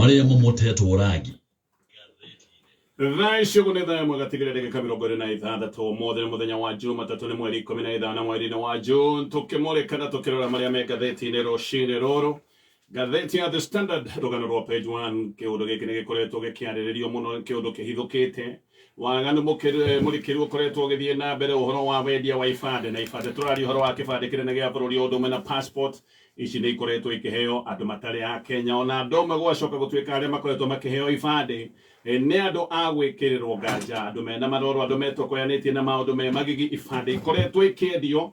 Marĩa momotetwo rangi. Thaa ici ũguo nĩ thaa ĩmwe gatigĩrĩra ndagĩka 26. Ũmũthĩ nĩ mũthenya wa Jumatatũ, nĩ mweri 15 mweri-inĩ wa June. Tũkĩmũrĩka na tũkĩrora marĩa me ngathĩti-inĩ rũcinĩ rũrũ. Ngathĩti ya The Standard, rũgano rwa page 1, kĩũndũ gĩkĩ nĩ gĩkoretwo gĩkĩarĩrĩrio mũno, kĩũndũ kĩhithũkĩte. Waganu mũrikĩru ũkoretwo ũgĩthiĩ na mbere ũhoro wa wendia wa ibandĩ na ibandĩ. Tũraria ũhoro wa kĩbandĩ kĩnene gĩa bũrũri o ũndũ ũmwe na passport. Ici nĩ ikoretwo ikĩheo andũ matarĩ a Kenya. Ona andũ amwe gwacoka gũtuĩka arĩa makoretwo makĩheo ibandĩ nĩ andũ a gwĩkĩrĩrwo nganja, andũ mena maroro, andũ metokoyanĩtie na maũndũ me magigi. Ibandĩ ikoretwo ikĩendio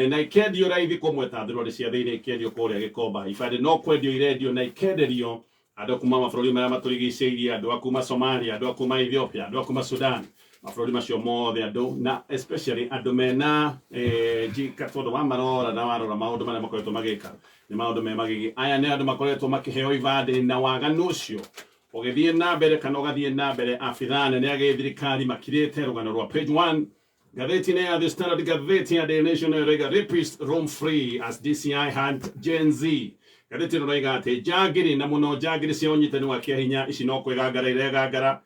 na ikendio raithi kũmwe ta thurwari cia thĩinĩ ikendio kũrĩa Gĩkomba. Ibandĩ no kwendio irendio na ikenderio andũ kuma mabũrũri marĩa matũrigicĩirie, andũ a kuma Somalia, andũ a kuma Ethiopia, andũ a kuma Sudan, mabũrũri macio mothe andũ na especially andũ mena njika, tondũ wa marora na warora maũndũ marĩa makoretwo magĩka nĩ maũndũ me magigi. Aya nĩ andũ makoretwo makĩheo ibandĩ na waganu ũcio ũgĩthiĩ na mbere kana ũgathiĩ na mbere. Abithaa anene a gĩthirikari makirĩte, rũgano rwa page 1 ngathĩti-inĩ ya The Standard. Ngathĩti ya Daily Nation nayo ĩroiga "Rapist roam free as DCI hunt Gen Z". Ngathĩti ĩno ĩroiga atĩ njangiri na mũno njangiri cia ũnyitani wa kĩahinya ici no kwĩgangara iregangara.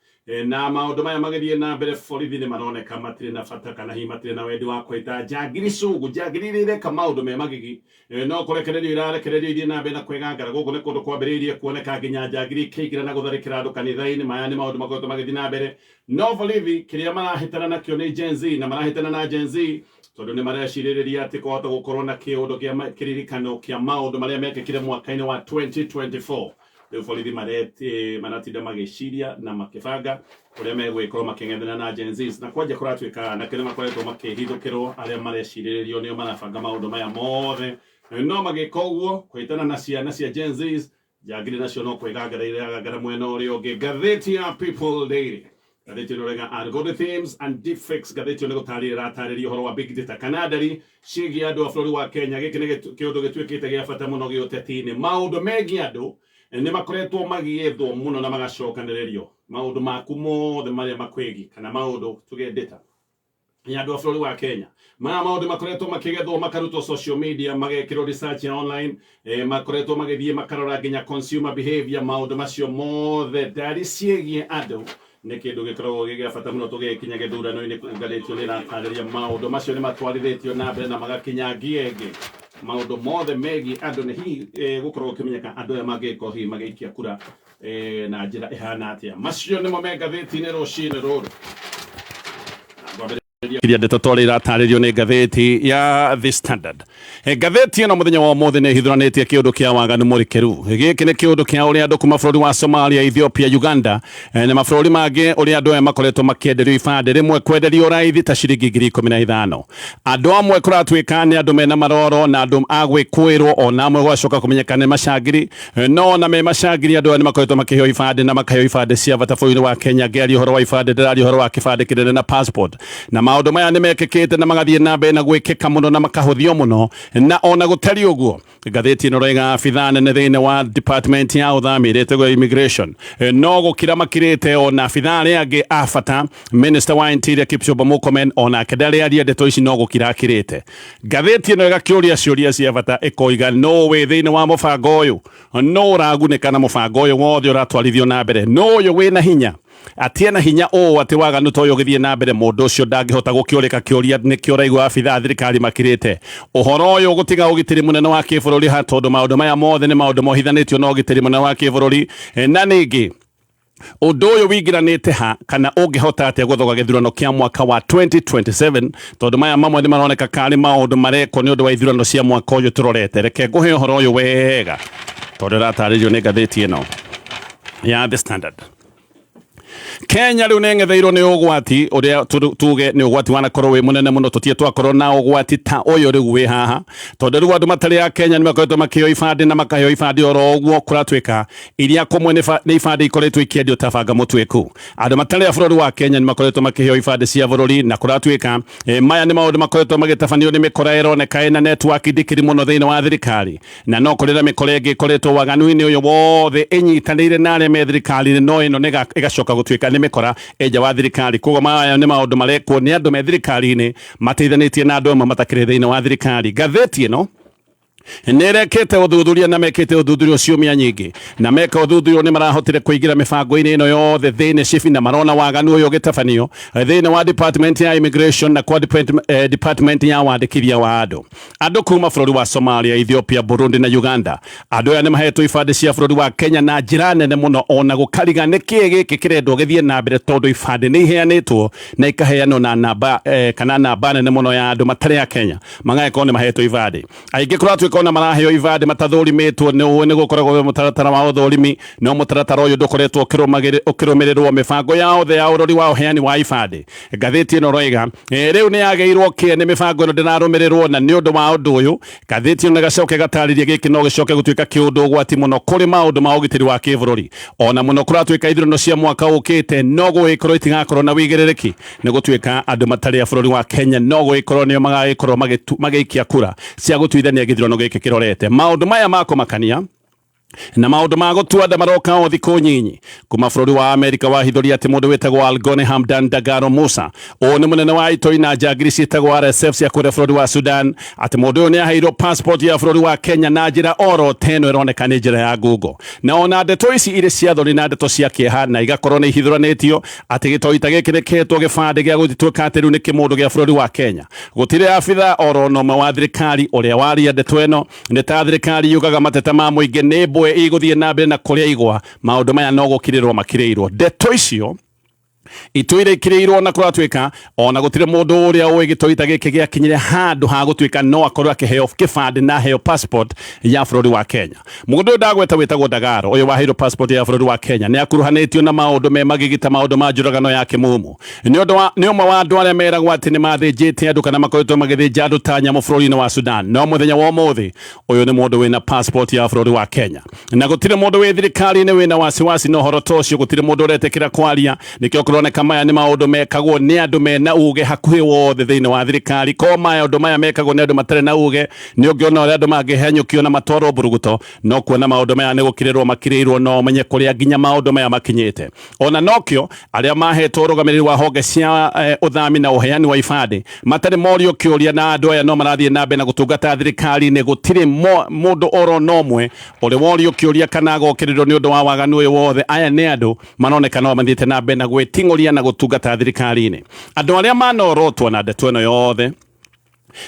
Na maũndũ maya magĩthiĩ na mbere, borithi nĩ maroneka matirĩ na bata kana hihi matirĩ na wendi wa kwĩta njangiri cungu. Njangiri iria ireka maũndũ me magigi no kũrekererio irarekererio ithiĩ na mbere na kwĩgangara. Gũkũ nĩ kũndũ kwambĩrĩirie kuoneka nginya njangiri ikĩingĩra na gũtharĩkĩra andũ kanitha-inĩ. Maya nĩ maũndũ makoretwo magĩthiĩ na mbere, no borithi kĩrĩa marahĩtana nakĩo nĩ Gen Z, na marahĩtana na Gen Z tondũ nĩ marecirĩrĩria atĩ kwahota gũkorwo na kĩũndũ kĩa kĩririkano kĩa maũndũ marĩa mekĩkire mwaka-inĩ wa 2024. Rĩu borithi maratinda magĩciria na makĩbanga ũrĩa megũgĩkorwo makĩng'ethana na Gen Zs, na kwanja kũratuĩka anake nĩ makoretwo makĩhithũkĩrwo arĩa marecirĩrĩrio nĩo marabanga maũndũ maya mothe. No magĩka ũguo kũhĩtana na ciana cia Gen Zs, njangiri nacio no kwĩgangara iragangara mwena ũrĩa ũngĩ. Ngathĩti ya People Daily, ngathĩti ĩno ĩrauga "Algorithms and deepfakes". Ngathĩti ĩyo nĩ gũtarĩria ĩratarĩria ũhoro wa big data kana ndari ciĩgiĩ andũ a bũrũri wa Kenya. Gĩkĩ nĩ kĩũndũ gĩtuĩkĩte gĩa bata mũno gĩũteti-inĩ. Maũndũ megiĩ andũ nĩ makoretwo magĩethwo mũno na magacokanĩrĩrio, maũndũ maku mothe marĩa makwĩgiĩ kana maũndũ tuge data ya andũ a bũrũri wa Kenya. Maya maũndũ makoretwo makĩgethwo, makarutwo social media, magekĩrwo research ya online, makoretwo magĩthiĩ makarora nginya consumer behavior. Maũndũ macio mothe, ndari ciĩgiĩ andũ nĩ kĩndũ gĩkoragwo gĩ gĩa bata mũno tũgĩkinya gĩthurano-inĩ. Ngathĩti nĩ ĩratarĩria maũndũ macio nĩ matwarithĩtio na mbere na magakinya ngia ĩngĩ. Maũndũ mothe megiĩ andũ nĩ hihi gũkorwo gũkĩmenyeka andũ aya mangĩgĩkorwo hihi magĩikia kura na njĩra ĩhana atĩa. Macio nĩmo me ngathĩti-inĩ rũcinĩ rũrũ. Iria ndeto twarĩ iratarĩrio nĩ ngathĩti ya The Standard. Ngathĩti ĩno mũthenya wa ũmũthĩ nĩ ĩhithũranĩtie kĩũndũ kĩa waganu mũrikĩru. Gĩkĩ nĩ kĩũndũ kĩa ũrĩa andũ kuma bũrũri wa Somalia, Ethiopia, Uganda na mabũrũri mangĩ, ũrĩa andũ aya makoretwo makĩenderio ibandĩ, rĩmwe kwenderio raithi ta ciringi 15,000. Andũ amwe kũratuĩka nĩ andũ mena maroro na andũ a gwĩkũĩrwo, ona amwe gwacoka kũmenyeka nĩ macangiri. No ona me macangiri, andũ aya nĩ makoretwo makĩheo ibandĩ na makaheo ibandĩ cia bata bũrũri-inĩ wa Kenya. Ngĩaria ũhoro wa ibandĩ, ndĩraria ũhoro wa kĩbandĩ kĩnene na passport. Na maũndũ maya nĩ mekĩkĩte na magathiĩ na mbere na gwĩkĩka mũno na makahũthio mũno. Na ona gũtariĩ ũguo, ngathĩti ĩno ĩroiga abithaa nene thĩinĩ wa department ya ũthami ĩrĩa ĩtagwo immigration no gũkira makirĩte, ona abithaa arĩa angĩ a bata. Minister wa Interior Kipchumba Murkomen onake ndarĩ aria ndeto ici, no gũkira akirĩte. Ngathĩti ĩno ĩgakĩũria ciũria cia bata, ĩkoiga no wĩ thĩinĩ wa mũbango ũyũ, no ũragunĩka na mũbango ũyũ wothe ũratwarithio na mbere, no ũyũ wĩna hinya atĩ ena hinya ũũ atĩ waganu ta ũyũ ũgĩthiĩ na mbere mũndũ ũcio ndangĩhota gũkĩũrĩka. Kĩũria nĩkĩo ũraigua abithaa a thirikari makirĩte ũhoro ũyũ gũtiga ũgitĩri mũnene wa kĩbũrũri ha, tondũ maũndũ maya mothe nĩ maũndũ mohithanĩtio na ũgitĩri mũnene wa kĩbũrũri. Na ningĩ ũndũ ũyũ wingĩranĩte ha kana ũngĩhota atĩa gũthoga gĩthurano kĩa mwaka wa 2027, tondũ maya mamwe nĩ maroneka karĩ maũndũ marekwo nĩ ũndũ wa ithurano cia mwaka ũyũ tũrorete. Reke ngũhe ũhoro ũyũ wega tondũ ĩratarĩrio nĩ ngathĩti ĩno ya The Standard. Kenya rĩu nĩ ng'etheirwo nĩ ũgwati ũrĩa tuge nĩ ũgwati wanakorwo wĩ mũnene mũno. Tũtirĩ twakorwo na ũgwati ta ũyũ rĩu wĩ haha, tondũ rĩu andũ matarĩ a Kenya nĩ makoretwo makĩheo ibandĩ na makaheo ibandĩ oro ũguo. Kũratuĩka iria kũmwe nĩ ibandĩ ikoretwo ikĩendio ta banga mũtuĩku. Andũ matarĩ a bũrũri wa Kenya nĩ makoretwo makĩheo ibandĩ cia bũrũri, na kũratuĩka maya nĩ maũndũ makoretwo magĩtabanio nĩ mĩkora ĩroneka ĩna network ndikĩri mũno thĩinĩ wa thirikari. Na no kũrĩ na mĩkora ĩngĩ ĩkoretwo waganu-inĩ ũyũ wothe ĩnyitanĩire na arĩa me thirikari-inĩ, no ĩno ĩgacoka gũtuĩka nĩ mĩkora ĩ nja wa thirikari. Koguo maya nĩ maũndũ marekwo nĩ andũ me thirikari-inĩ mateithanĩtie na andũ amwe matakĩrĩ thĩinĩ wa thirikari. Ngathĩti ĩno Nĩrekĩte ũthuthuria na mekĩte ũthuthuria ciumia nyingĩ, na meka ũthuthuria nĩ marahotire kũingĩra mĩbango-inĩ ĩno yothe thĩinĩ cibi, na marona waganu ũyũ ũgĩtabanio thĩinĩ wa department ya immigration na kwa department ya wandĩkithia wa andũ kuma bũrũri wa Somalia, Ethiopia, Burundi na Uganda. Andũ aya nĩ mahetwo ibandĩ cia bũrũri wa Kenya na njĩra nene mũno, ona gũkariga nĩkĩĩ gĩkĩ kĩrendwo gĩthiĩ na mbere, tondũ ibandĩ nĩ iheanĩtwo na ikaheanwo na namba kana namba nene mũno ya andũ matarĩ a Kenya magagĩkorwo nĩ mahetwo ibandĩ. Aingĩ kũratuĩka ona maraheo ibandĩ matathũrimĩtwo. Nĩ ũĩ nĩ gũkoragwo mũtaratara wa ũthũrimi, no mũtaratara ũyũ ndũkoretwo ũkĩrũmĩrĩrwo mĩbango ya othe ya ũrori wa ũheani wa ibandĩ. Ngathĩti ĩno roiga rĩu nĩ yagĩirwo kĩene mĩbango ĩno ndĩrarũmĩrĩrwo, na nĩ ũndũ wa ũndũ ũyũ ngathĩti ĩno ĩgacoka ĩgatarĩria gĩkĩ no gĩcoke gũtuĩka kĩũndũ ũgwati mũno kũrĩ maũndũ ma ũgitĩri wa kĩbũrũri. Ona mũno kũratuĩka ithurano cia mwaka ũkĩte no gũgĩkorwo itigakorwo na wĩigĩrĩrĩki, nĩ gũtuĩka andũ matarĩ a bũrũri wa Kenya no gũgĩkorwo nĩo magagĩkorwo magĩikia kura cia gũtuithania gĩthurano gĩkĩ kĩrorete. Maũndũ maya ma kũmakania na maũndũ ma gũtua nda maroka o thikũ nyinyi kuma bũrũri wa Amerika wahithũria atĩ mũndũ wĩtagwo Algone Hamdan Dagalo Musa, ũyũ nĩ mũnene wa itoi na njangiri ciĩtagwo RSF cia kũrĩa bũrũri wa Sudan, atĩ mũndũ ũyũ nĩ aheirwo passport ya bũrũri wa Kenya na njĩra oro ta ĩno ĩroneka nĩ njĩra ya ngungo. Na ona ndeto ici irĩ cia thoni na ndeto cia kĩeha, na igakorwo nĩ ihithũranĩtio atĩ gĩtoi ta gĩkĩ nĩkĩhetwo gĩbandĩ gĩa gũtuĩka atĩ rĩu nĩ kĩmũndũ gĩa bũrũri wa Kenya. Gũtirĩ abitha oro na ũmwe wa thirikari ũrĩa waria ndeto ĩno. Nĩ ta thirikari yugaga mateta ma mũingĩ nĩ mbwe igũthiĩ na mbere na kũrĩa igwa. Maũndũ maya no gũkirĩrwo makirĩirwo. Ndeto icio itũire ikirĩirwo, na kũratuĩka ona gũtirĩ mũndũ ũrĩa ũĩ gĩtoi ta gĩkĩ gĩakinyire handũ ha gũtuĩka no akorwo akĩheo kĩbandĩ na aheo passport ya bũrũri wa Kenya. Mũndũ ũyũ ndagweta wĩtagwo Dagaro, ũyũ waheirwo passport ya bũrũri wa Kenya, nĩ akuruhanĩtio na maũndũ me magigi ta maũndũ ma njũragano ya kĩmumu. Nĩ ũndũ wa nĩ ũmwe wa andũ arĩa meragwo atĩ nĩ mathĩnjĩte andũ kana makoretwo magĩthĩnja andũ ta nyamũ bũrũri-inĩ wa Sudan. No mũthenya wa ũmũthĩ ũyũ nĩ mũndũ wĩna passport ya bũrũri wa Kenya, na gũtirĩ mũndũ wĩ thirikari-inĩ wĩna wasiwasi na ũhoro ta ũcio. Gũtirĩ mũndũ ũretĩkĩra kwaria. Nĩkĩo kũroneka maya nĩ maũndũ mekagwo nĩ andũ mena uge hakuhĩ wothe thĩinĩ wa thirikari. Ko maũndũ maya mekagwo nĩ andũ matarĩ na uge, nĩ ũngĩona ũrĩa andũ mangĩhenyũkio na matwarwo mburuguto. No kuona maũndũ maya nĩ gũkirĩrwo makirĩirwo, no ũmenye kũrĩa nginya maũndũ maya makinyĩte. Ona nokĩo arĩa mahetwo ũrũgamĩrĩri wa honge cia ũthami na ũheani wa ibandĩ matarĩ morio kĩũria, na andũ aya no marathiĩ na mbere na gũtungata thirikari-inĩ. Gũtirĩ mũndũ oro na ũmwe ũrĩ worio kĩũria kana agokĩrĩrwo nĩ ũndũ wa waganu ũyũ wothe. Aya nĩ andũ maroneka no mathiĩte na mbere na gwĩting'ũria na gũtungata thirikari-inĩ. Andũ arĩa manorotwo na ndeto ĩno yothe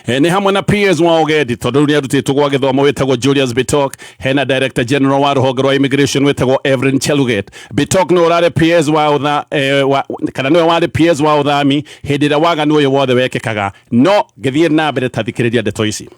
nĩ hamwe na PS wa Ogendi, tondũ rĩu nĩ arutĩtwo gwa gĩthomo, wĩtagwo Julius Bitok. Hena Director General wa rũhonge rwa immigration wĩtagwo Evelyn Cheluget. Bitok nĩwe ũrarĩ PS wa ũtha, wa, kana nĩwe warĩ PS wa ũthami hĩndĩ ĩrĩa waganu ũyũ wothe wekĩkaga. No ngĩthiĩ na mbere, ta thikĩrĩria ndeto ici.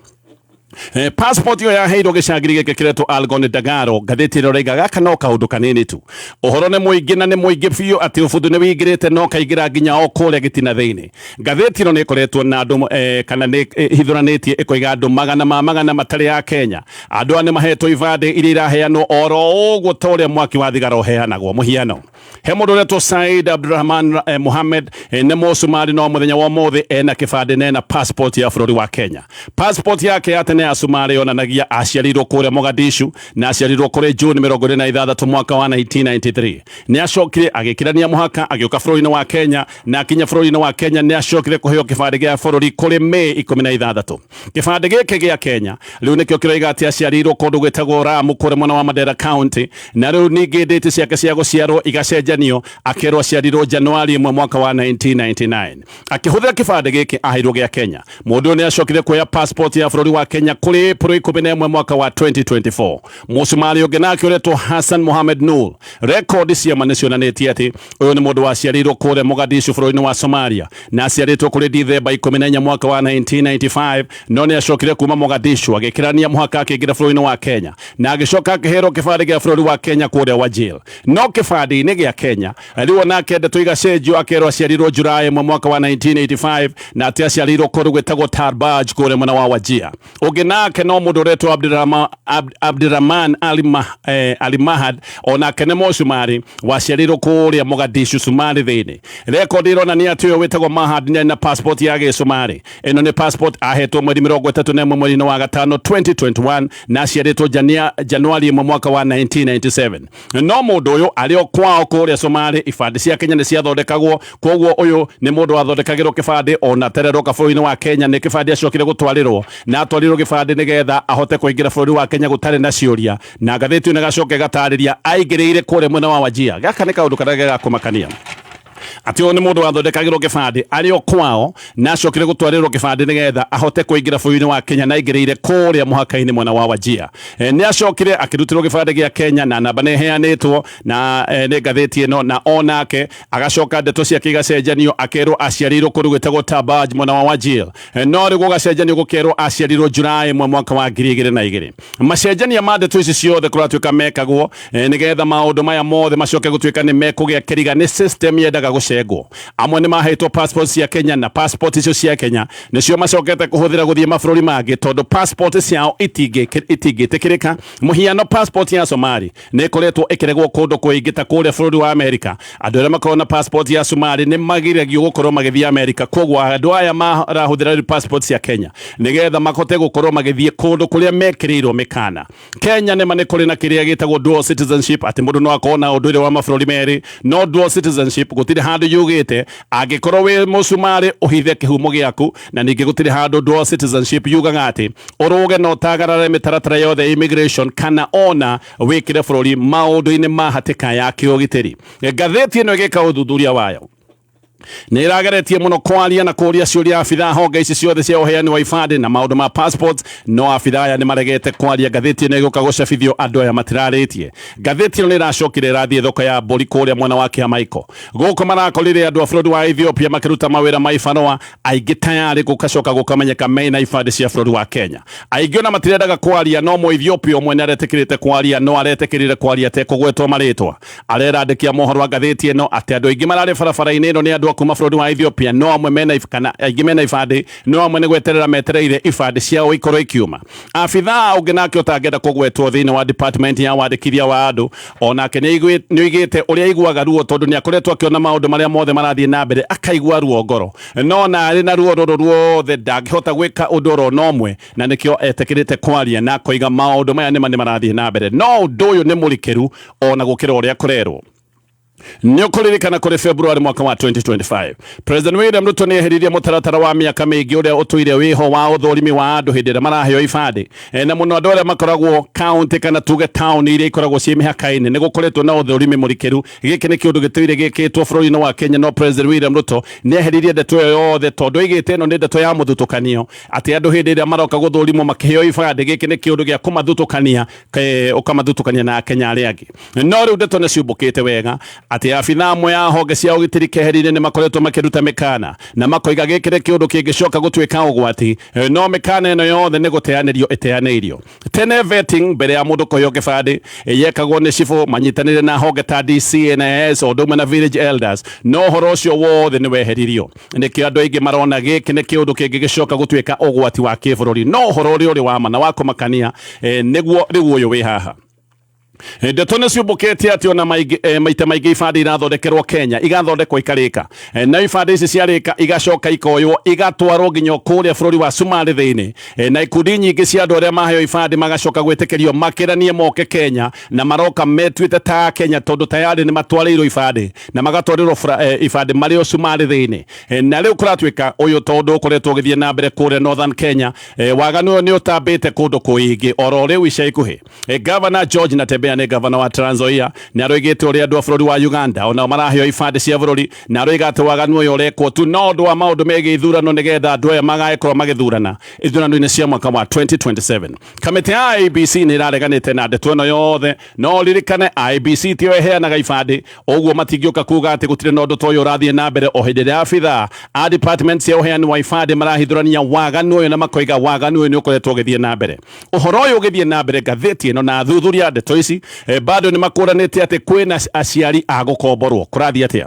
Passport ĩyo yaheirwo gĩcangiri gĩkĩ kĩretwo Algon Dagaro. Ngathĩti ĩno ĩraiga gaka no kaũndũ kanini tu. Ũhoro nĩ mũingĩ na nĩ mũingĩ biũ atĩ ũbuthu nĩ wĩingĩrĩte na ũkaingĩra nginya o kũrĩa gĩtina thĩinĩ. Ngathĩti ĩno nĩ ĩkoretwo na andũ kana nĩ ĩhithũranĩtie ĩkoiga andũ magana ma magana matarĩ a Kenya. Andũ aya nĩ mahetwo ibandĩ iria iraheanwo oro ũguo ta ũrĩa mwaki wa thigara ũheanagwo. Mũhiano, he mũndũ ũretwo Said Abdurrahman Mohamed, nĩ Mũsumari, no mũthenya wa ũmũthĩ ena kĩbandĩ na ena passport ya bũrũri wa Kenya. Passport yake ya tene ya Sumarĩ yonanagia aciarirwo kũrĩa Mogadishu, na aciarirwo kũrĩ June 26 mwaka wa 1993. Nĩ acokire agĩkĩrania mũhaka agĩũka bũrũri-inĩ wa Kenya, na akinya bũrũri-inĩ wa Kenya nĩ acokire kũheo kĩbandĩ gĩa bũrũri kũrĩ May 16. Kĩbandĩ gĩkĩ gĩa Kenya rĩu nĩkĩo kĩroiga atĩ aciarirwo kũndũ gwĩtagwo Ramu kũrĩa mwena wa Mandera County, na rĩu ningĩ ndĩti ciake cia gũciarwo igacenjanio, akerwo aciarirwo Januari 1 mwaka wa 1999. Akĩhũthĩra kĩbandĩ gĩkĩ aheirwo gĩa Kenya, mũndũ ũyũ nĩ acokire kuoya passport ya bũrũri wa Kenya kũrĩ April 11 mwaka wa 2024. Mũcumarĩ ũngĩ nake ũretwo Hassan Mohamed Nur, rekondi cia ma nĩ cionanĩtie atĩ ũyũ nĩ mũndũ waciarĩirwo kũrĩa Mogadishu bũrũri-inĩ wa Somalia, na aciarĩtwo kũrĩ Dithemba 14 mwaka wa 1995, no nĩ acokire kuma Mogadishu agĩkĩrania mũhaka akĩingĩra bũrũri-inĩ wa Kenya, na agĩcoka akĩherwo kĩbandĩ gĩa bũrũri wa Kenya kũrĩa Wajir. No kĩbandĩ-inĩ gĩa Kenya rĩu onake ndeto igacenjio, akerwo aciarirwo Julai 1 mwaka wa 1985, na atĩ aciarĩirwo kũndũ gwĩtagwo Tarbaj kũrĩa mwena wa Wajir. Ũngĩ nake no mũndũ ũretwo Abdirahman Ali Mahad, onake nĩ Mũcumarĩ waciarĩirwo kũrĩa Mogadishu Sumarĩ thĩinĩ. Rekondi ironania atĩ ũyũ wĩtagwo Mahad nĩ na passport ya gĩcumarĩ. Ĩno nĩ passport ahetwo mweri 31 mweri-inĩ wa gatano 2021, na aciarĩtwo Januari 1 mwaka wa 1997. No mũndũ ũyũ arĩ o kwao kũrĩa Somalia ibandĩ cia Kenya nĩ ciathondekagwo, koguo ũyũ nĩ mũndũ wathondekagĩrwo kĩbandĩ ona atereroka bũrũri-inĩ wa Kenya. Nĩ kĩbandĩ acokire gũtwarĩrwo, na atwarirwo gĩbandĩ nĩgetha ahote kũingĩra bũrũri wa Kenya gũtarĩ na ciũria. Na ngathĩti ĩno ĩgacoka ĩgatarĩria aingĩrĩire kũrĩa mwena wa Wajir. Gaka nĩ kaũndũ karĩa ga kũmakania, atĩ ũyũ nĩ mũndũ wathondekagĩrwo gĩbandĩ arĩ o kwao na acokire gũtwarĩrwo gĩbandĩ nĩgetha ahote kũingĩra bũrũri-inĩ wa Kenya, na aingĩrĩire kũrĩa mũhaka-inĩ mwena wa Wajir. Nĩ acokire akĩrutĩrwo gĩbandĩ gĩa Kenya na namba nĩ ĩheanĩtwo na nĩ ngathĩti ĩno, na onake agacoka ndeto ciake igacenjanio, akerwo aciarĩirwo kũndũ gwĩtagwo Tabaj mwena wa Wajir, no rĩu gũgacenjanio gũkerwo aciarirwo Julai 1 mwaka wa 2002. Macenjania ma ndeto ici ciothe kũratuĩka mekagwo nĩgetha maũndũ maya mothe macoke gũtuĩka nĩ mekũgĩa kĩriga. Nĩ system yendaga gũcengwo. Amwe nĩ mahetwo passport cia Kenya, na passport icio cia Kenya nĩcio macokete kũhũthĩra gũthiĩ mabũrũri mangĩ, tondũ passport ciao itingĩtĩkĩrĩka. Mũhiano, passport ya Somali nĩ ĩkoretwo ĩkĩregwo kũndũ kũingĩ ta kũrĩa bũrũri wa Amerika. Andũ arĩa makoragwo na passport ya Somali nĩ magiragio gũkorwo magĩthiĩ Amerika. Koguo andũ aya marahũthĩra rĩu passport cia Kenya nĩgetha mahote gũkorwo magĩthiĩ kũndũ kũrĩa mekĩrĩirwo mĩkana. Kenya nĩma nĩ kũrĩ na kĩrĩa gĩtagwo dual citizenship, atĩ mũndũ no akorwo na ũndũire wa mabũrũri merĩ, no dual citizenship gũtirĩ handũ yugĩte angĩkorwo wĩ mũcumarĩ ũhithe kĩhumo gĩaku, na ningĩ gũtirĩ handũ dual citizenship yugaga atĩ ũrũge na ũtagarare mĩtaratara yothe ya immigration kana ona wĩkĩre bũrũri maũndũ-inĩ ma hatĩka ya kĩũgitĩri. Ngathĩti ĩno ĩgĩka ũthuthuria wayo nä ĩrageretie mũno kwaria na kũria ciũria abithaa honge ici ciothe cia ũheani wa ibandĩ na maũndũ ma passports, no abithaa aya nĩ maregete kwaria. Ngathĩti ĩno ĩgũka gũcabithio andũ aya matirarĩtie. Ngathĩti ĩno nĩ ĩracokire ĩrathiĩ thoko ya mbũri kũrĩa mwena wa Kĩamaiko. Gũkũ marakorire andũ a bũrũri wa Ethiopia makĩruta mawĩra ma ibarũa, aingĩ tayarĩ gũgacoka gũkamenyeka mena ibandĩ cia bũrũri wa Kenya. Aingĩ ona matirendaga kwaria, no Mũethiopia ũmwe nĩ aretĩkĩrĩte kwaria, no aretĩkĩrire kwaria atekũgwetwo marĩtwa. Arera andĩki a mohoro a ngathĩti ĩno atĩ andũ aingĩ mararĩ barabara-inĩ ĩno nĩ andũ a kuma bũrũri wa Ethiopia, no amwe mena kana aingĩ mena ibandĩ, no amwe nĩ gweterera metereire ibandĩ ciao ikorwo ikiuma. Abithaa ũngĩ nake ũtangĩenda kũgwetwo thĩinĩ wa department ya wandĩkithia wa andũ onake nĩ oigĩte ũrĩa aiguaga ruo, tondũ nĩ akoretwo akĩona maũndũ marĩa mothe marathiĩ na mbere, akaigua ruo ngoro, no na arĩ na ruo rũrũ ruothe ndangĩhota gwĩka ũndũ oro na ũmwe, na nĩkĩo etĩkĩrĩte kwaria na akoiga maũndũ maya nĩma nĩ marathiĩ na mbere, no ũndũ ũyũ nĩ mũrikĩru ona gũkĩra ũrĩa kũrerwo. Nĩ ũkũririkana kũrĩ February mwaka wa 2025, President William Ruto nĩ eheririe mũtaratara wa mĩaka mĩingĩ ũrĩa ũtũire wĩho wa ũthũrimi wa andũ hĩndĩ ĩrĩa maraheo ibandĩ, na mũno andũ arĩa makoragwo county kana tuge town iria ikoragwo ciĩ mĩhaka-inĩ. Nĩ gũkoretwo na ũthũrimi mũrikĩru. Gĩkĩ nĩ kĩũndũ gĩtũire gĩkĩtwo bũrũri-inĩ wa Kenya, no President William Ruto nĩ eheririe ndeto ĩyo yothe, tondũ oigĩte ĩno nĩ ndeto ya mũthutũkanio, atĩ andũ hĩndĩ ĩrĩa maroka gũthũrimwo makĩheo ibandĩ, gĩkĩ nĩ kĩũndũ gĩa kũmathutũkania, ũkamathutũkania na Akenya arĩa angĩ. No rĩu ndeto nĩ ciumbũkĩte wega atĩ abithaa amwe a honge cia ũgitĩri keheri-inĩ nĩ makoretwo makĩruta mĩkana na makoiga gĩkĩ nĩ kĩũndũ kĩngĩcoka gũtuĩka ũgwati, no mĩkana ĩno yothe nĩ gũteanĩrio ĩteanĩirio. Tene vetting mbere ya mũndũ kũheo kĩbandĩ yekagwo nĩ cibũ manyitanĩire na honge ta DCNS o ũndũ ũmwe na village elders, no ũhoro ũcio wothe nĩ weheririo. Nĩkĩo andũ aingĩ marona gĩkĩ nĩ kĩũndũ kĩngĩgĩcoka gũtuĩka ũgwati wa kĩbũrũri. No ũhoro ũrĩa ũrĩ wa ma na wa kũmakania nĩguo rĩu ũyũ wĩ haha. Ndeto nĩ ciũmbũkĩte atĩ ona maita maingĩ ibandĩ irathondekerwo Kenya, igathondekwo ikarĩka, na ibandĩ ici ciarĩka igacoka ikoywo igatwarwo nginya kũrĩa bũrũri wa Somalia thĩinĩ, na ikundi nyingĩ cia andũ arĩa maheo ibandĩ magacoka gwĩtĩkĩrio makĩranie moke Kenya, na maroka metuĩte ta Kenya tondũ tayarĩ nĩ matwarĩirwo ibandĩ na magatwarĩrwo ibandĩ marĩ o Somalia thĩinĩ. Na rĩu kũratuĩka ũyũ tondũ ũkoretwo ũgĩthiĩ na mbere kũrĩa Northern Kenya, waganu ũyũ nĩ ũtambĩte kũndũ kũingĩ oro rĩu ica ikuhĩ. Governor George Natembeya nĩ governor wa Trans Nzoia nĩ aroigĩte ũrĩa andũ a bũrũri wa Uganda onao maraheo ibandĩ cia bũrũri, na aroiga atĩ waganu ũyũ ũrekwo tu no ũndũ wa maũndũ megiĩ ithurano, nĩgetha andũ aya magagĩkorwo magĩthurana ithurano-inĩ cia mwaka wa 2027. Kamĩtĩ ya IEBC nĩ ĩrareganĩte na ndeto ĩno yothe, no ririkane IEBC tiyo ĩheanaga ibandĩ, ũguo matingĩũka kuga atĩ gũtirĩ na ũndũ ta ũyũ ũrathiĩ na mbere o hĩndĩ ĩrĩa abithaa a department cia ũheani wa ibandĩ marahithũrania waganu ũyũ na makoiga waganu ũyũ nĩ ũkoretwo ũgĩthiĩ na mbere. Ũhoro ũyũ ũgĩthiĩ na mbere, ngathĩti ĩno na athuthuria a ndeto ici bado nĩ makũranĩte atĩ kwĩna aciari a gũkomborwo. Kũrathiĩ atĩa?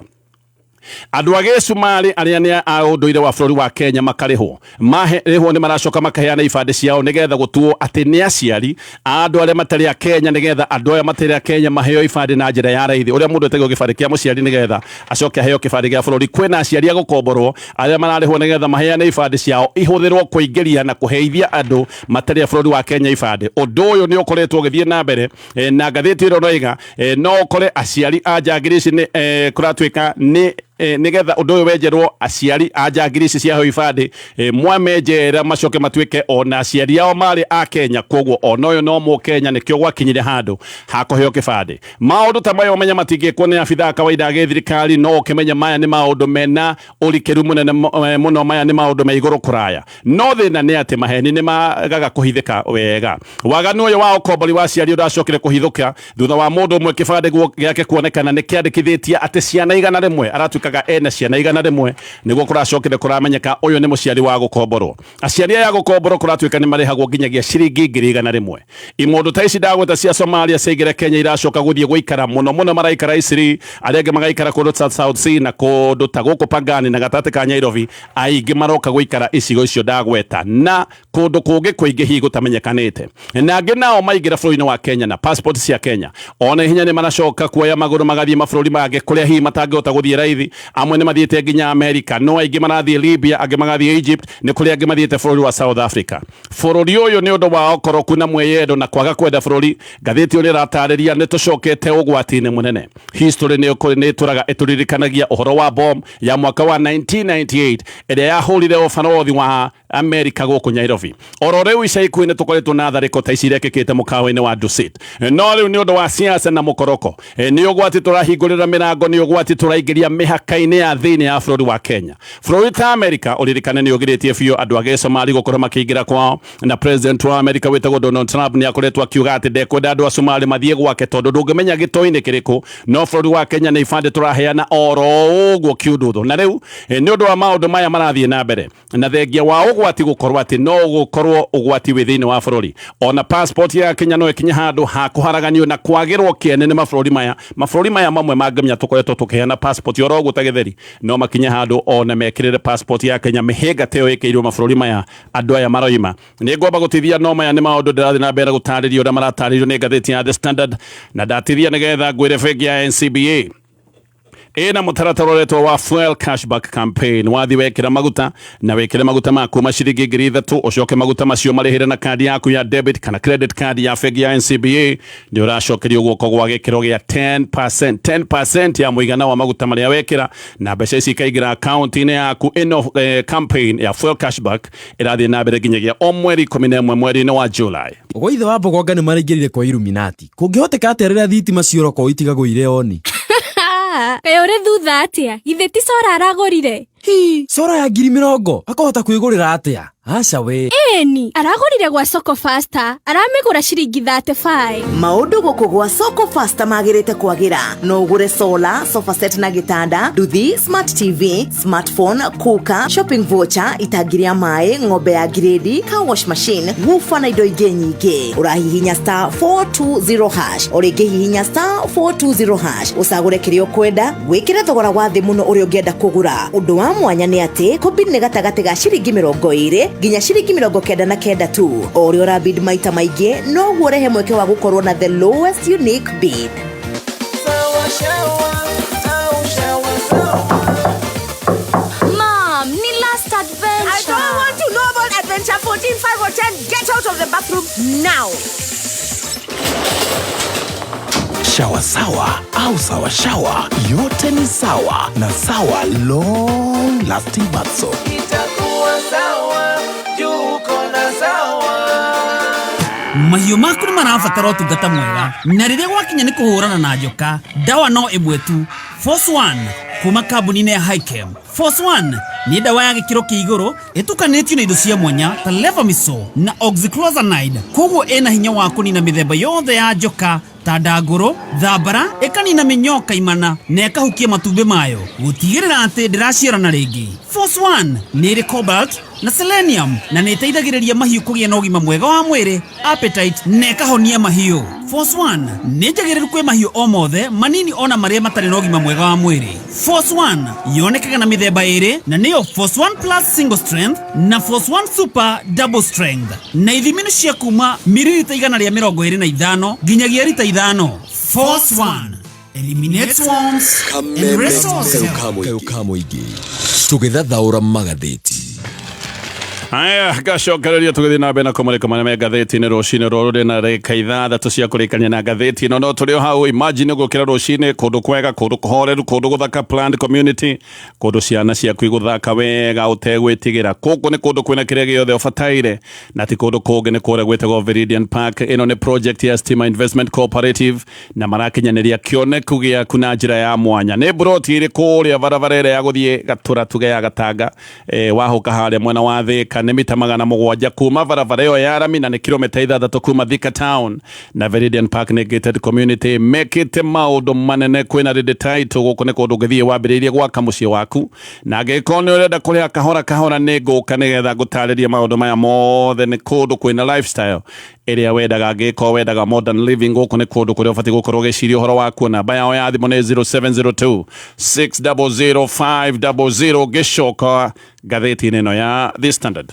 Andũ a gĩcumarĩ arĩa nĩ a ũndũire wa bũrũri wa Kenya makarĩhwo, marĩhwo nĩ maracoka makaheana ibandĩ ciao nĩgetha gũtuo atĩ nĩ aciari a andũ arĩa matarĩ a Kenya, nĩgetha andũ aya matarĩ a Kenya maheo ibandĩ na njĩra ya raithi, ũrĩa mũndũ etagio gĩbandĩ kĩa mũciari nĩgetha acoke aheo kĩbandĩ gĩa bũrũri. Kwĩna aciari a gũkomborwo arĩa mararĩhwo nĩgetha maheane ibandĩ ciao ihũthĩrwo kũingĩria na kũheithia andũ matarĩ a bũrũri wa Kenya ibandĩ. Ũndũ ũyũ nĩ ũkoretwo ũgĩthiĩ na mbere, na ngathĩti ĩno ĩroiga no ũkore aciari a njangiri ici nĩ kũratuĩka nĩ Nigetha undu uyu wenjerwo aciari a njangiri ici ciaheo ibandĩ, mwamenjera macoke matuĩke ona aciari ao marĩ a Kenya, koguo ona ũyũ no mũkenya, nĩkĩo gwakinyire handũ ha kũheo kĩbandĩ. Maũndũ ta maya ũmenye matingĩkwo nĩ abithaa kawaida a gĩthirikari, no ũkĩmenye maya nĩ maũndũ mena ũrikĩru mũnene mũno, maya nĩ maũndũ me igũrũ kũraya. No thĩna nĩ atĩ maheni nĩ magaga kũhithĩka wega. Waganu ũyũ wa ũkombori wa aciari ũracokire kũhithũka thutha wa mũndũ ũmwe kĩbandĩ gĩake kuonekana nĩ kĩandĩkithĩtie atĩ ciana 100, aratuĩkaga ena ciana 100. Nĩguo kũracokire kũramenyeka ũyũ nĩ mũciari wa gũkomborwo. Aciari aya gũkomborwo kũratuĩka nĩ marĩhagwo nginyagia ciringi 100,000. Imũndũ ta ici ndagweta cia Somalia ciaingĩra Kenya iracoka gũthiĩ gũikara mũno mũno, maraikara Isiri, arĩa angĩ magaikara kũndũ ta South C na kũndũ ta gũkũ Pangani na gatagatĩ ka Nairobi. Aingĩ maroka gũikara icigo icio ndagweta na kũndũ kũngĩ kũingĩ hihi gũtamenyekanĩte. Na angĩ nao maingĩra bũrũri-inĩ wa Kenya na passport cia Kenya, ona ihenya nĩ maracoka kuoya magũrũ magathiĩ mabũrũri mangĩ kũrĩa hihi matangĩhota gũthiĩ raithi. Amwe nĩ mathiĩte nginya America, no aingĩ marathiĩ Libya, angĩ magathiĩ Egypt, nĩ kũrĩa angĩ mathiĩte bũrũri wa South Africa. Bũrũri ũyũ nĩ ũndũ wa ũkoroku na mwĩyendo na kwaga kwenda bũrũri, ngathĩti ĩyo nĩ ĩratarĩria nĩ tũcokete ũgwati-inĩ mũnene. History nĩ ĩtũraga ĩtũririkanagia ũhoro wa bomb ya mwaka wa 1998 ĩrĩa yahũrire ũbarothi wa Amerika gũkũ Nairobi. Oro rĩu ica ikuhĩ nĩ tũkoretwo na tharĩko ta ici irekĩkĩte mũkawa-inĩ wa Dusit. No rĩu nĩ ũndũ wa siasa na mũkoroko, nĩ ũgwati tũrahingũrĩra mĩrango, nĩ ũgwati tũraingĩria mĩhaka-inĩ ya thĩinĩ ya bũrũri wa Kenya. Bũrũri ta Amerika ũririkane nĩ ũgirĩtie biũ andũ a Gĩcomali gũkorwo makĩingĩra kwao, na president wa Amerika wĩtagwo Donald Trump nĩ akoretwo akiuga atĩ ndekwenda andũ a Somali mathiĩ gwake tondũ ndũngĩmenya gĩtoi-inĩ kĩrĩkũ. No bũrũri wa Kenya nĩ ibandĩ tũraheana oro ũguo kiundutho. Na rĩu nĩ ũndũ wa maũndũ maya marathiĩ na mbere na thengia wa ũgwati gũkorwo atĩ no gũkorwo ũgwati wĩ thĩinĩ wa bũrũri, ona passport ya Kenya no ĩkinye handũ ha kũharaganio na kwagĩrwo kĩene nĩ mabũrũri maya. Mabũrũri maya mamwe mangĩmenya tũkoretwo tũkĩheana passport oro ũguo ta gĩtheri, no makinye handũ ona mekĩrĩre passport ya Kenya mĩhĩnga ta ĩyo ĩkĩirwo mabũrũri maya andũ aya maroima. Nĩ ngwamba gũtithia, no maya nĩ maũndũ ndĩrathiĩ na mbere gũtarĩrio ũrĩa maratarĩrio nĩ ngathĩti ya The Standard, na ndatithia nĩgetha ngwĩre bengi ya NCBA ĩna mũtaratara ũretwo wa fuel cashback campaign. Wathi wekĩra maguta na wĩkĩre maguta ma kuma ciringi 3,000, ũcoke maguta macio marĩhĩre na kandi yaku ya debit kana credit card ya bengi ya NCBA, nĩ ũracokerio guoko gwa gĩkĩro gĩa 10%, 10% ya mũigana wa maguta marĩa wekĩra, na mbeca ici ikaingĩra akaunti-inĩ yaku. Ĩno campaign ya fuel cashback ĩrathiĩ na mbere nginyagia o mweri 11 mweri-inĩ wa July. Gwa ithe wa Mbogonga nĩ maraingĩrire kwa Illuminati. Kũngĩhoteka atĩa rĩrĩa thitima ciora kwao itigagwo irĩ oni? Kaĩ ũrĩ thutha atĩa? Githĩ ti cora aragũrire? Hi, cora ya 20,000 akũhota kwĩgũrĩra atĩa? Aca we. Ĩni, aragũrire gwa Soko Faster, aramĩgũra ciringi 35. Maũndũ gũkũ gwa Soko Faster magĩrĩte kwagĩra. No ũgũre solar, sofa set na gĩtanda, nduthi, smart TV, smartphone, cooker, shopping voucher, itangi rĩa maĩ, ng'ombe ya ngirĩndi, car wash machine, woofer na indo ingĩ nyingĩ. Ũrahihinya *420#, o rĩngĩ hihinya *420# ũcagũre kĩrĩa ũkwenda, wĩkĩre thogora wa thĩ mũno ũrĩa ũngĩenda kũgũra. Ũndũ wa mwanya nĩ atĩ kũbid nĩ gatagatĩ ga ciringi 20 nginya ciringi 99 tu. O ũrĩa ũrabid maita maingĩ, noguo ũrehe mweke wa gũkorwo na the lowest unique bid. Sawa shawa au shawa sawa. Mom, ni last adventure. I don't want to know about adventure 14, 5 or 10. Get out of the bathroom now. Shawa sawa au sawa shawa, yote ni sawa na Sawa long lasting bath soap. Itakuwa sawa juu uko na sawa. Mahiũ maku nĩ marabatara ũtungata mwega, na rĩrĩa gwakinya nĩ kũhũrana na njoka, ndawa no ĩmwe tu, Force One kuma kambuni-inĩ ya Hikem. Force One nĩ ndawa ya gĩkĩro kĩa igũrũ ĩtukanĩtio na indo cia mwanya ta levamisole na oxyclozanide, koguo ĩna hinya wa kũnina mĩthemba yothe ya njoka ta ndangũrũ, thambara, ĩkanina mĩnyoo kaimana na ĩkahukia matumbĩ mayo gũtigĩrĩra atĩ ndĩraciarana rĩngĩ. Force One nĩ ĩrĩ cobalt na selenium na nĩ ĩteithagĩrĩria mahiũ kũgĩa na ũgima mwega wa mwĩrĩ, appetite, na ĩkahonia mahiũ. Force One nĩ njagĩrĩru kwĩ mahiũ o mothe manini ona marĩa matarĩ na ũgima mwega wa mwĩrĩ. Force One yonekaga na mĩthemba ĩrĩ, na nĩyo Force One Plus single strength na Force One Super double strength, na ithimi nĩ cia kuma miririta 125 nginyagia rita 5. Force One eliminates worms and restores health. Kayũ ka mũingĩ tũgĩthathaũra magathĩti. Aya, ngacokereria tũgĩthiĩ na mbere na kũmũrĩka marĩa me ngathĩti-inĩ rũcinĩ rũrũ rĩ na ndagĩka 6 cia kũrĩkania na ngathĩti ĩno. No tũrĩ o hau, imagine gũkĩra rũcinĩ kũndũ kwega, kũndũ kũhoreru, kũndũ gũthaka, planned community, kũndũ ciana ciaku igũthaka wega ũtegwĩtigĩra. Gũkũ nĩ kũndũ kwĩna kĩrĩa gĩothe ũbataire, na ti kũndũ kũngĩ, nĩ kũrĩa gwĩtagwo Viridian Park. Ĩno nĩ project ya Stima Investment Cooperative na marakinyanĩria kĩoneku gĩaku na njĩra ya mwanya. Nĩ mburoti ĩrĩ kũrĩa barabara ĩrĩa ya gũthiĩ Gatũra, tuge ya Gatanga, wahũka harĩa mwena wa Thika, nĩ mita 700 kuma barabara ĩyo ya rami na nĩ kilomita 6 kuma Thika town. Na Viridian Park nĩ gated community mekĩte maũndũ manene, kwĩna ready title. Gũkũ nĩ kũndũ ũngĩthiĩ wambĩrĩirie gwaka mũciĩ waku, na angĩkorwo nĩ ũrenda kũrĩha kahora kahora, nĩ ngũka nĩgetha ngũtarĩrie maũndũ maya mothe. Nĩ kũndũ kwĩna lifestyle ĩrĩa wendaga. Angĩkorwo wendaga modern living, gũkũ nĩ kũndũ kũrĩa ũbatiĩ gũkorwo ũgĩciria ũhoro wakuo. Namba yao ya thimũ nĩ 0702 600 500. Ngĩcoka ngathĩti-inĩ ĩno ya The Standard,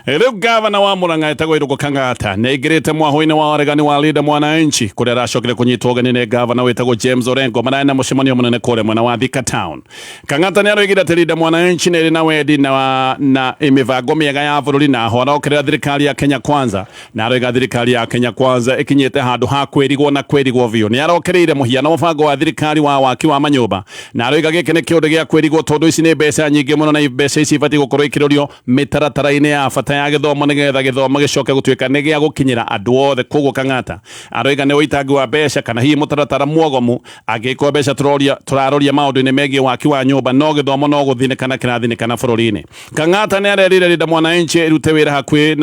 rĩu gavana wa Murang'a etagwo Irũngũ Kang'ata nĩ aingĩrĩte mwahũ-inĩ wa ũregani wa Linda Mwananchi, kũrĩa aracokire kũnyitwo ũgeni nĩ gavana wĩtagwo James Orengo. Mararĩ na mũcemanio mũnene kũrĩa mwena wa Thika town. Kang'ata nĩ aroigire atĩ Linda Mwananchi nĩ ĩrĩ na wendi na mĩbango mĩega ya bũrũri, na ho arokerera thirikari ya Kenya Kwanza, na aroiga thirikari ya Kenya Kwanza ĩkinyĩte handũ ha kwĩrigwo na kwĩrigwo biũ. Nĩ arokereire mũhiano mũbango wa thirikari wa waki wa manyũmba, na aroiga gĩkĩ nĩ kĩũndũ gĩa kwĩrigwo, tondũ ici nĩ mbeca nyingĩ mũno, na mbeca ici ibatiĩ gũkorwo ikĩrorio mĩtaratara-inĩ ya bata ya gĩthomo, nĩgetha gĩthomo gĩcoke gũtuĩka nĩ gĩa gũkinyĩra andũ othe. Koguo Kang'ata aroiga nĩ ũitangi wa mbeca kana hihi mũtaratara mwogomu, angĩkorwo mbeca tũraroria maũndũ-inĩ megiĩ waki wa nyũmba, no gĩthomo no gũthinĩkana kĩrathinĩkana bũrũri-inĩ. Kang'ata nĩ arerire Linda Mwananchi ĩrute wĩra hakuhĩ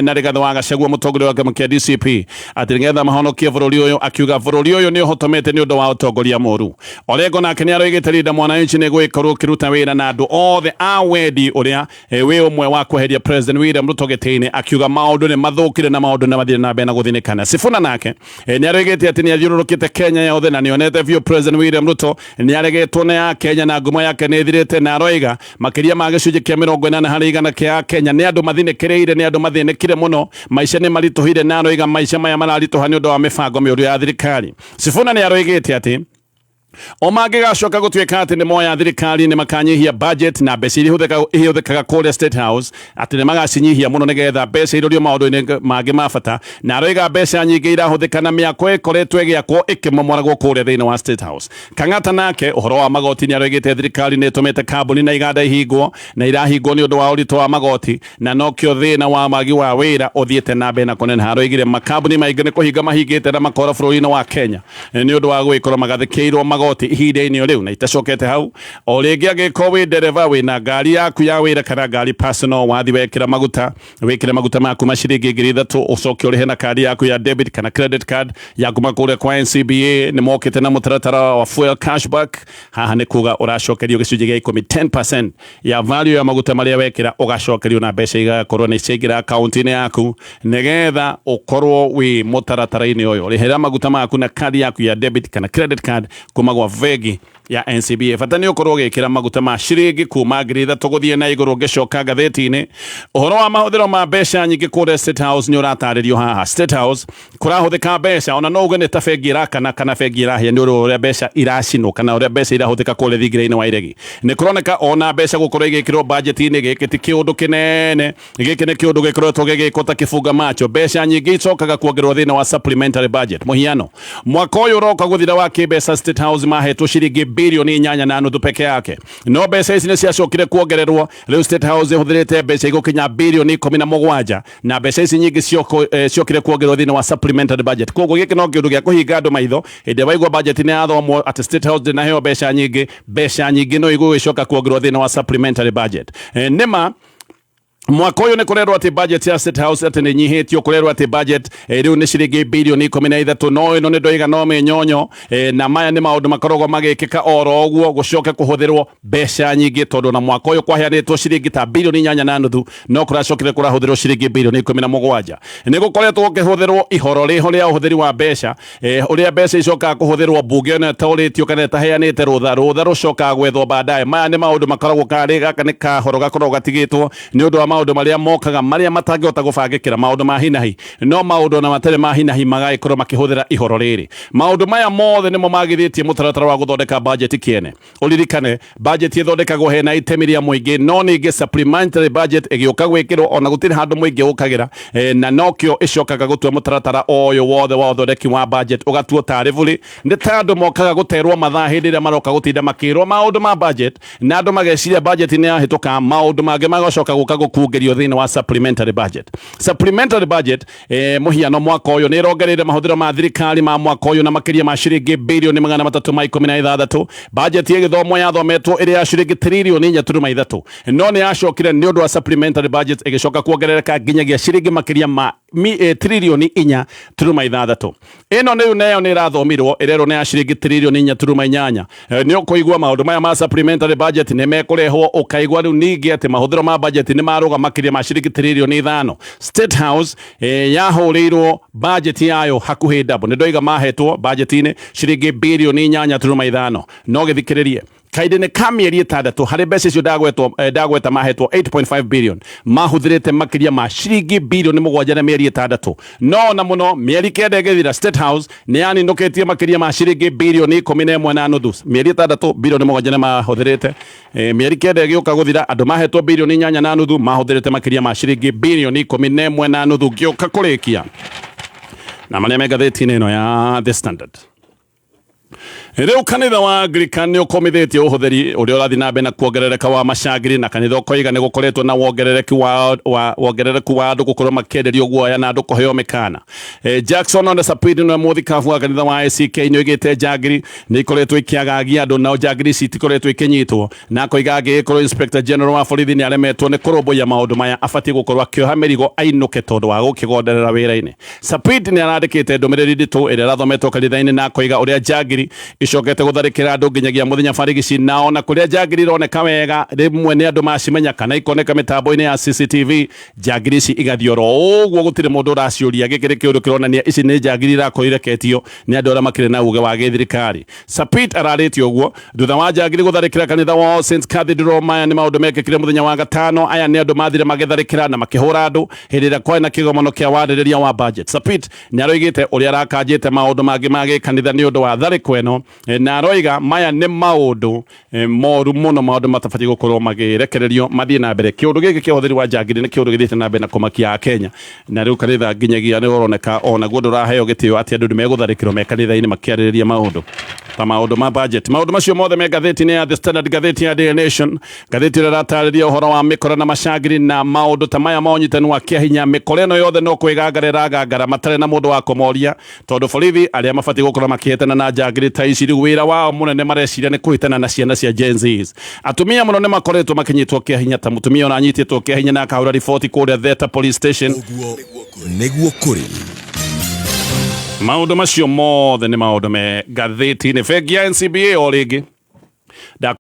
na Rigathĩ wa Gachagua, mũtongoria wa kĩama kĩa DCP, atĩ nĩgetha mahonokie bũrũri ũyũ, akiuga bũrũri ũyũ nĩ ũhotomete nĩ ũndũ wa ũtongoria mũru. Orengo nake nĩ aroigĩte Linda Mwananchi nĩ gũgĩkorwo ũkĩruta wĩra na andũ othe a wendi ũrĩa wĩ ũmwe wa kweheria President William Ruto gĩtĩ-inĩ, akiuga maũndũ nĩ mathũkire na maũndũ nĩ mathire na mbere na gũthinĩkana. Sifuna nake nĩ aroigĩte atĩ nĩ athiũrũrũkĩte Kenya yothe na nĩonete biũ President William Ruto nĩ aregetwo nĩ a Kenya na ngumo yake nĩ ĩthirĩte, na aroiga makĩria ma gĩcunjĩ kĩa 80% kĩa Kenya nĩ andũ mathinĩkĩrĩire, nĩ andũ mathĩnĩkire mũno, maica nĩ maritũhire, na aroiga maica maya mararitũha nĩ ũndũ wa mĩbango mĩũru ya thirikari. Sifuna nĩ aroigĩte atĩ o mangĩgacoka gũtuĩka atĩ nĩ moya thirikari, nĩ makanyihia budget na mbeca iria ihũthĩkaga kũrĩa State House, atĩ nĩ magacinyihia mũno nĩgetha mbeca irorio maũndũ-inĩ mangĩ ma bata, na aroiga mbeca nyingĩ irahũthĩka na mĩako ĩkoretwo ĩgĩakwo ĩkĩmomoragwo kũrĩa thĩinĩ wa State House. Kang'ata nake ũhoro wa magoti nĩ aroigĩte thirikari nĩ ĩtũmĩte kambuni na iganda ihingwo, na irahingwo nĩ ũndũ wa ũritũ wa magoti, na nokĩo thĩna wa wagi wa wĩra ũthiĩte na mbere na kũneneha. Aroigire makambuni maingĩ nĩ kũhinga mahingĩte na makora bũrũri-inĩ wa Kenya nĩ ũndũ wa gũgĩkorwo magathĩkĩirwo magoti ihinda-inĩ o rĩu. Na itacokete hau o rĩngĩ, angĩkorwo wĩ ndereba, wĩna ngari yaku ya wĩra kana ngari personal, wathi wekĩra maguta, wĩkĩre maguta maku ma ciringi 3,000, ũcoke ũrĩhe na kandi yaku ya debit kana credit card ya kuma kũrĩa kwa NCBA. Nĩ mokĩte na mũtaratara wa fuel cashback. Haha nĩ kuga ũracokerio gĩcunjĩ gĩa 10, 10% ya value ya maguta marĩa wekĩra, ũgacokerio na mbeca igakorwo nĩ ciaingĩra akaunti-inĩ yaku. Nĩgetha ũkorwo wĩ mũtaratara-inĩ ũyũ, rĩhĩra maguta maku na kandi yaku ya debit kana credit card kuma gwa bengi ya NCBA. Bata nĩ ũkorwo ũgĩkĩra maguta ma ciringi kuma 3,000 gũthiĩ na igũrũ. Ngĩcoka ngathĩti-inĩ, ũhoro wa mahũthĩro ma mbeca nyingĩ kũrĩa State House nĩ ũratarĩrio haha. State House kũrahũthĩka mbeca, ona no uge nĩ ta bengi ĩrakana kana bengi ĩrahĩa, nĩ ũndũ ũrĩa mbeca iracinwo kana ũrĩa mbeca irahũthĩka kũrĩa thingira-inĩ wa iregi. Nĩ kũroneka ona mbeca gũkorwo igĩkĩrwo budget-inĩ, gĩkĩ ti kĩũndũ kĩnene, gĩkĩ nĩ kĩũndũ gĩkoretwo gĩgĩkwo ta kĩbunga macho. Mbeca nyingĩ icokaga kuongererwo thĩinĩ wa supplementary budget. Mũhiano, mwaka ũyũ ũroka gũthira wa kĩmbeca, State House mahetwo ciringi bilioni 8.5 peke yake, no mbeca ici nĩ ciacokire kuongererwo. Rĩu State House ĩhũthĩrĩte mbeca igũkinya bilioni 17, na mbeca ici nyingĩ ciokire kuongererwo thĩinĩ wa supplementary budget. Koguo gĩkĩ no kĩũndũ gĩa kũhinga andũ maitho hĩndĩ ĩrĩa waigua budget nĩ yathomwo atĩ State House ndĩnaheo mbeca nyingĩ. Mbeca nyingĩ no igũgĩcoka kuongererwo thĩinĩ wa supplementary budget. Nĩma mwaka ũyũ nĩ kũrerwo atĩ budget ya State House atĩ nĩ nyihĩtio, kũrerwo atĩ budget rĩu nĩ ciringi bilioni 13, no ĩno nĩ ndoiga no mĩnyonyo, na maya nĩ maũndũ makoragwo magĩkĩka oro ũguo gũcoke kũhũthĩrwo mbeca nyingĩ, tondũ na mwaka ũyũ kwaheanĩtwo ciringi ta bilioni 8.5, no kũracokire kũrahũthĩrwo ciringi bilioni 17. Nĩ gũkoretwo gũkĩhũthĩrwo ihoro rĩho rĩa ũhũthĩri wa mbeca, ũrĩa mbeca icokaga kũhũthĩrwo mbunge ĩno ĩtaũrĩtio kana ĩtaheanĩte rũtha, rũtha rũcokaga gwethwo baadaye. Maya nĩ maũndũ makoragwo karĩ gaka nĩ kahoro gakoragwo gatigĩtwo nĩ ũndũ wa Maũndũ marĩa mokaga marĩa matangĩhota gũbangĩkĩra, maũndũ ma hinahi, no maũndũ ona matarĩ ma hinahi magagĩkorwo makĩhũthĩra ihoro rĩrĩ. Maũndũ maya mothe nĩmo magithĩtie mũtaratara wa gũthondeka budget kĩene. Ũririkane budget ĩthondekagwo hena itemi rĩa mũingĩ, no ningĩ supplementary budget ĩgĩũka gwĩkĩrwo ona gũtirĩ handũ mũingĩ ũkagĩra, na nokĩo ĩcokaga gũtua mũtaratara ũyũ wothe wa ũthondeki wa budget ũgatuo tarĩ bũrĩ. Nĩ ta andũ mokaga gũterwo mathaa hĩndĩ ĩrĩa maroka gũtinda makĩrwo maũndũ ma budget, na andũ mageciria budget nĩ yahĩtũka, maũndũ mangĩ magacoka gũka gũkungĩrio thĩinĩ wa supplementary budget. Supplementary budget, mũhiano mwaka ũyũ nĩ ĩrongereire mahũthĩro ma thirikari ma mwaka ũyũ na makĩria ma ciringi birioni 316. Budget ĩgĩthomwo yathometwo ĩrĩ ya ciringi tririoni 4.3, no nĩ yacokire nĩ ũndũ wa supplementary budget ĩgĩcoka kuongerereka nginyagia ciringi makĩria ma tririoni 4.6. Ĩno nĩu nayo nĩ ĩrathomirwo ĩrerwo nĩ ya ciringi tririoni 4.8. Nĩ ũkũigua maũndũ maya ma supplementary budget nĩ mekũrehwo, ũkaigua rĩu ningĩ atĩ mahũthĩro ma budget nĩ marũga makĩria ma ciringi tririoni 5. State House yahũrĩirwo budget yayo hakuhĩ double. Nĩ ndoiga mahetwo budget-inĩ ciringi birioni 8.5, no gĩthikĩrĩrie kahinda-inĩ ka mĩeri 6 harĩ mbeca icio ndagweta mahetwo 8.5 billion, mahũthĩrĩte makĩria ma ciringi birioni 7 na mĩeri 6. No na mũno mĩeri 9 ĩgĩthira, State House nĩ yaninũkĩtie makĩria ma ciringi birioni 11.5. Mĩeri 6 birioni 7 nĩ mahũthĩrĩte. Mĩeri 9 ĩgĩũka gũthira, andũ mahetwo birioni 8.5, mahũthĩrĩte makĩria ma ciringi birioni 11.5. Ngĩũka kũrĩkia na marĩa me ngathĩti-inĩ ĩno ya The Standard. Rĩu kanitha wa Anglican nĩ ũkomithĩtie ũhũthĩri ũrĩa ũrathiĩ na mbere na kuongerereka wa macangiri, na kanitha ũkoiga nĩ gũkoretwo na wongerereku wa andũ gũkorwo makĩenderio guoya na andũ kũheo mĩkana. Jackson Ole Sapit nĩwe mũthikabu wa kanitha wa ACK nĩ oigĩte njangiri nĩ ikoretwo ikĩagagia andũ, nao njangiri ici itikoretwo ikĩnyitwo, na akoiga angĩgĩkorwo Inspector General wa borithi nĩ aremetwo nĩ kũrũmbũiya maũndũ maya, abatiĩ gũkorwo akĩoha mĩrigo ainũke tondũ wa gũkĩgonderera wĩra-inĩ. Sapit nĩ arandĩkĩte ndũmĩrĩri nditũ ĩrĩa ĩrathometwo kanitha-inĩ, na akoiga ũrĩa njangiri icokete gũtharĩkĩra andũ nginyagia mũthenya barigici, na ona kũrĩa njangiri ironeka wega rĩmwe nĩ andũ macimenya kana ikoneka mĩtambo-inĩ ya CCTV, njangiri ici igathiĩ oro ũguo, gũtirĩ mũndũ ũraciũria. Gĩkĩ nĩ kĩũndũ kĩronania ici nĩ njangiri irakorwo ireketio nĩ andũ arĩa makĩrĩ na uge wa gĩthirikari. Sapit ararĩtie ũguo thutha wa njangiri gũtharĩkĩra kanitha wa All Saints Cathedral. Maya nĩ maũndũ mekĩkire mũthenya wa gatano. Aya nĩ andũ mathire magĩtharĩkĩra na makĩhũra andũ hĩndĩ ĩrĩa kwarĩ na kĩgomano kĩa warĩrĩria wa budget. Sapit nĩ aroigĩte ũrĩa arakanjĩte maũndũ mangĩ ma gĩkanitha nĩ ũndũ wa tharĩko ĩno, na aroiga maya nĩ maũndũ moru mũno, maũndũ matabatiĩ gũkorwo magĩrekererio mathiĩ na mbere. Kĩũndũ gĩkĩ kĩa ũhũthĩri wa njangiri nĩ kĩũndũ gĩthiĩte na mbere na kũmakia Akenya, na rĩu kanitha nginyagia nĩ ũroneka onaguo ndũraheo gĩtĩo atĩ andũ nĩ megũtharĩkĩrwo me kanitha-inĩ makĩarĩrĩria maũndũ ta maũndũ ma budget. Maũndũ macio mothe me ngathĩti-inĩ ya The Standard, ngathĩti ya Daily Nation, ngathĩti ĩrĩa ĩratarĩria ũhoro wa mĩkora na macangiri na maũndũ ta maya ma ũnyitani wa kĩahinya. Mĩkora ĩno yothe no kwĩgangara ĩragangara matarĩ na mũndũ wa kũmoria, tondũ borithi arĩa mabatiĩ gũkorwo makĩhĩtana na njangiri ta ici rĩu wĩra wao mũnene mareciria nĩ kũhĩtana na ciana cia Gen Zs. Atumia mũno nĩ makoretwo makĩnyitwo kĩahinya, ta mũtumia ũranyitĩtwo kĩahinya na akahũra riboti kũrĩa Theta Police Station. Nĩguo kũrĩ. Maũndũ macio mothe nĩ maũndũ me ngathĩti-inĩ. Bengi ya NCBA o rĩngĩ